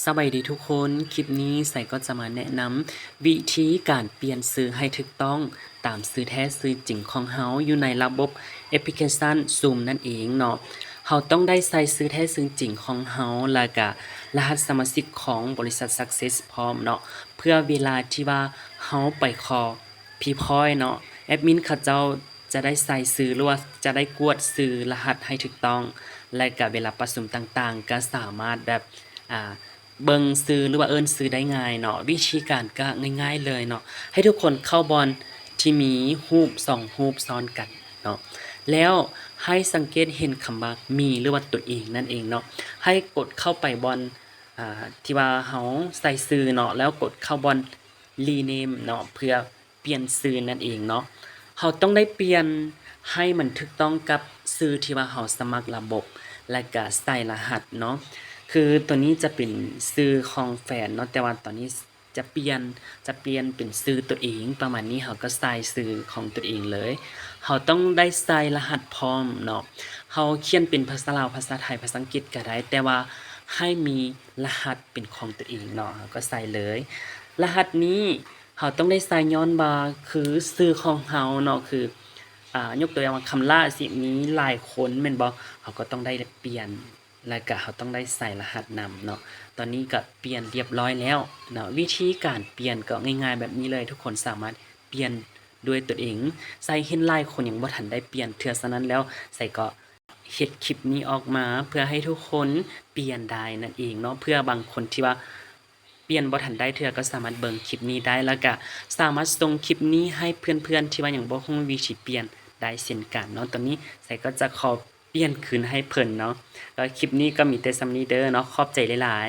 ສະບາຍດີທຸກຄົນ, ຄລິບນີ້ໃສກໍຈະມາແນະນຳວິທີການປ່ຽນຊື່ໃຫ້ຖືກຕ້ອງຕາມຊື່ແທ້ຊື່ຈິງຂອງເຮົາຢູ່ໃນລະບົບແອັບພລິເຄຊັນ Zoom ນັ້ນເອງເນາະ. ເຮົາຕ້ອງໄດ້ໃສ່ຊື່ແທ້ຊື່ຈິງຂອງເຮົາ ແລ້ວກະລະຫັດສະມາຊິກຂອງບໍລິສັດ Success ພ້ອມເນາະ, ເພື່ອເວລາທີ່ວ່າເຮົາໄປຂໍ Pre-point ເນາະ, ແອັດມິນເຂົາເຈົ້າຈະໄດ້ໃສ່ຊື່ ຫຼືວ່າຈະໄດ້ກວດຊື່ລະຫັດໃຫ້ຖືກຕ້ອງ ແລະກະເວລາປະຊຸມຕ່າງໆ ກະສາມາດແບບ ອ່າ ເບິ່ງຊື່ ຫຼືວ່າເອີ້ນຊື່ໄດ້ງ່າຍເນາະ. ວິທີການກະງ່າຍໆເລີຍເນາະ, ໃຫ້ທຸກຄົນເຂົ້າບ່ອນທີ່ມີຮູບສອງຮູບຊ້ອນກັນເນາະ, ແລ້ວໃຫ້ສັງເກດເຫັນຄຳວ່າ Me ຫຼືວ່າຕົວເອງນັ້ນເອງເນາະ, ໃຫ້ກົດເຂົ້າໄປບ່ອນ ອ່າ ທີ່ວ່າເຮົາໃສ່ຊື່ເນາະ, ແລ້ວກົດເຂົ້າບ່ອນ Rename ເນາະ ເພື່ອ ປ່ຽນຊື່ນັ້ນເອງເນາະ. ເຮົາຕ້ອງໄດ້ປ່ຽນໃຫ້ມັນຖືກຕ້ອງກັບຊື່ທີ່ວ່າເຮົາສະໝັກລະບົບ ແລະກະໃສ່ລະຫັດເນາະ. ຄືຕົວນີ້ຈະເປັນຊື່ຂອງແຟນເນາະ, ແຕ່ວ່າຕອນນີ້ຈະປ່ຽນ ຈະປ່ຽນເປັນຊື່ຕົວເອງປະມານນີ້, ເຮົາກໍໃສ່ຊື່ຂອງຕົວເອງເລີຍ. ເຮົາຕ້ອງໄດ້ໃສ່ລະຫັດພ້ອມເນາະ, ເຮົາຂຽນເປັນພາສາລາວ, ພາສາໄທ, ພາສາອັງກິດກໍໄດ້, ແຕ່ວ່າໃຫ້ມີລະຫັດເປັນຂອງຕົວເອງເນາະ, ເຮົາກໍໃສ່ເລີຍ. ລະຫັດນີ້ ເຮົາຕ້ອງໄດ້ໃສ່ຍ້ອນວ່າຄືຊື່ຂອງເຮົາເນາະ, ຄື ອ່າ ຍົກຕົວຢ່າງວ່າ ຄຳຫຼ້າ ຊິມີຫຼາຍຄົນແມ່ນບໍ່, ເຮົາກໍຕ້ອງໄດ້ປ່ຽນ ແລ້ວກະເຮົາຕ້ອງໄດ້ໃສ່ລະຫັດນຳເນາະ. ຕອນນີ້ກໍປ່ຽນລຽບຮ້ອຍແລ້ວເນາະ. ວິທີການປ່ຽນກໍງ່າຍໆແບບນີ້ເລີຍ, ທຸກຄົນສາມາດປ່ຽນດ້ວຍຕົວເອງ. ໃສເຫັນຫຼາຍຄົນຍັງບໍ່ທັນໄດ້ປ່ຽນເທື່ອ, ສະນັ້ນແລ້ວໃສກໍເຮັດຄລິບນີ້ອອກມາເພື່ອໃຫ້ທຸກຄົນປ່ຽນໄດ້ນັ້ນເອງເນາະ, ເພື່ອບາງຄົນທີ່ວ່າ ປ່ຽນບໍ່ທັນໄດ້ເທື່ອກໍສາມາດເບິ່ງຄລິບນີ້ໄດ້, ແລ້ວກະສາມາດສົ່ງຄລິບນີ້ໃຫ້ເພື່ອນໆທີ່ວ່າຍັງບໍ່ຮູ້ວິທີປ່ຽນໄດ້ເຊັ່ນກັນເນາະ. ຕອນນີ້ໃສກໍຈະຂໍປ່ຽນຄືນໃຫ້ເພິ່ນເນາະ. ກໍຄລິບນີ້ກໍມີແຕ່ສ່ຳນີ້ເດີເນາະ, ຂອບໃຈຫຼາຍໆ.